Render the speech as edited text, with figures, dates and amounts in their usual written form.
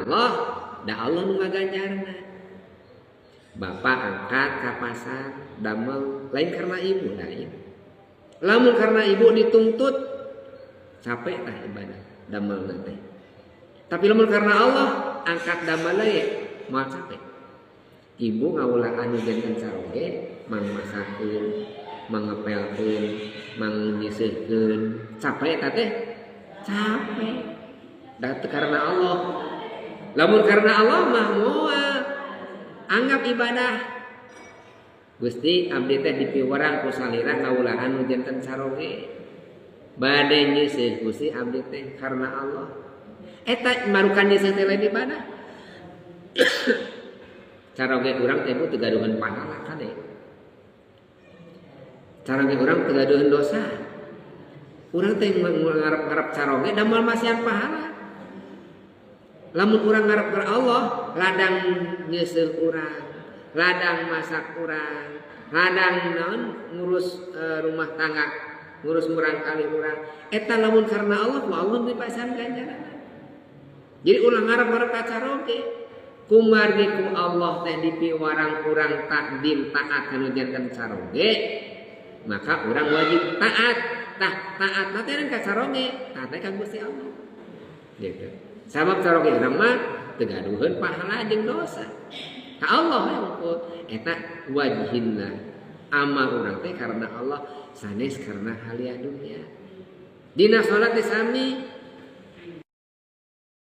Allah, da Allah nu ngaganjarna. Bapak angkat ka pasar damel lain karena ibu lain. Lamun karena ibu dituntut capek tah ibadah damel teh. Tapi lamun karena Allah angkat damel ye moal capek. Ibu ngawula anu janten caroge mangmasakeun, mangepelkeun, mangnyeuseuhkeun, capek tah teh? Capek. Da teu karena Allah. Lamun karena Allah mah moal anggap ibadah. Gusti, abdi teh dipiwarang ku salira ngawulaan nu janten caroge. Bade nyeuseuh, Gusti, abdi teh karena Allah. Eta marukan nyeuseuh teh lain ibadah. Caroge urang teh, Bu, teu gaduheun pahala, kade. Caroge urang teu gaduheun dosa. Urang teh ngarep-ngarep caroge da moal masihan pahala. Lamun urang ngarep ke Allah, ladang nyeuseuh urang, ladang masak urang, ladang naon ngurus rumah tangga, ngurus murang kali urang. Eta lamun karena Allah, ku Allah dipasihan ganjaran. Jadi ulah ngarep-ngarep ka caroge. Kumargi ku Allah teh dipiwarang urang takdim taat kanu janten caroge, maka urang wajib taat. Tah, taat teh ka caroge, taat teh ka Gusti Allah. Gitu. Sabab caroge urang mah teu gaduheun pahala jeung dosa. Ka Allah ya ukur. Eta wajhinna amal urang teh karena Allah, sanes karena haliah dunia. Dina salat teh sami.